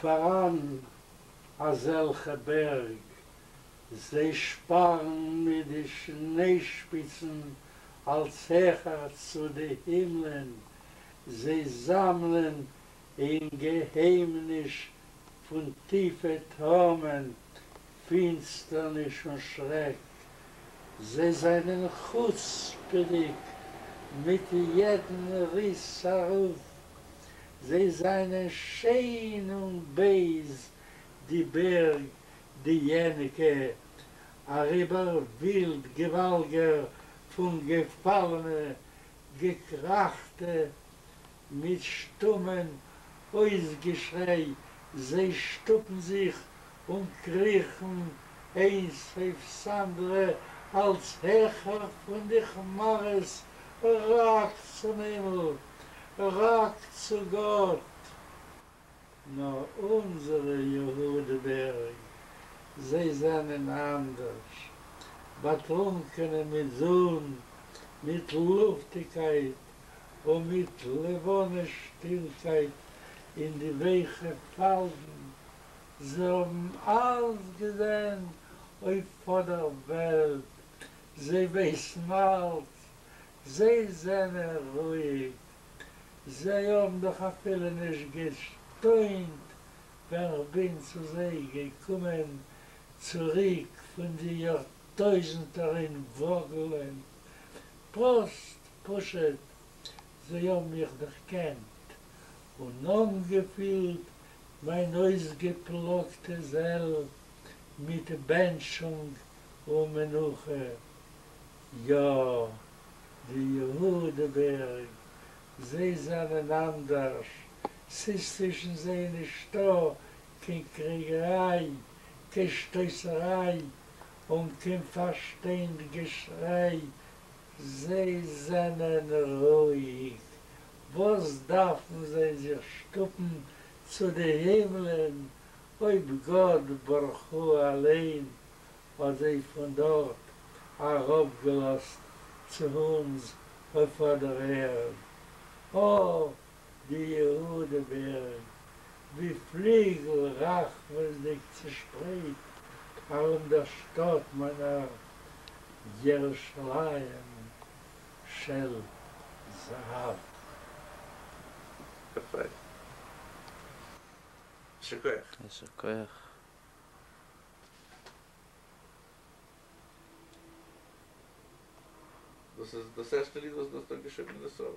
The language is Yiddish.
פאראן אזעלכע בערג, זיי שפארן מיט די שניי-שפיצן אלץ העכער צו די הימלען, זיי זאמלען אין געהיימניש פון טיפע תהומען פינסטערניש און שרעק, זיי זענען חוצפה'דיג מיט יעדן ריס ארויף, זיי זענען שיין און בייז די בערג די יעניגע, אריבער ווילד געוואלגער פון געפאלענע געקראכטע מיט שטומען אויסגעשריי, זיי שטופן זיך און קריכן איינס אויף ס'אנדערע אלץ העכער פון די כמארעס רק צום הימל, רק צו גאט. נאר אונזערע יהודה בערג, זיי זענען אנדערש, באטרונקענע מיט זון, מיט לופטיגקייט און מיט לבנה שטילקייט אין די ווייכע פאלדן, זיי האבן אלץ געזען אויף אט דער וועלט, זיי ווייסן אלץ, זיי זענען רואיג, זיי האבן דאך אפילו נישט געשטוינט ווען כ'בין צו זיי געקומען צוריק פון די יארטויזנטער אין וואגלען, פראסט פשוט זיי האבן מיך דערקענט און אנגעפילט מיין אויסגעפלאגטע זעל מיט בענטשונג און מנוחה. יא, די יהודה בערג, זיי זענען אנדערש, ס'איז צווישן זיי נישטא קיין קריגעריי, קיין שטויסעריי און קיין פארשטיינט געשריי, זיי זענען רואיג, וואס דארפן זיי זיך שטופן צו די הימלען אויב גאט ברוך הוא אליין האט זיי פון דארט אראפגעלאזט צו אונז אויף אט דער ערד. אָ, די יהודה בערג, ווי פליגל רחבות'דיג צעשפרייט ארום דער שטאט מיינער ירושלים של זהב. יפה. יישר כח. יישר כח. דאס איז דאס ערשטע ליד וואס דו האסט דא געשריבן אין ישראל?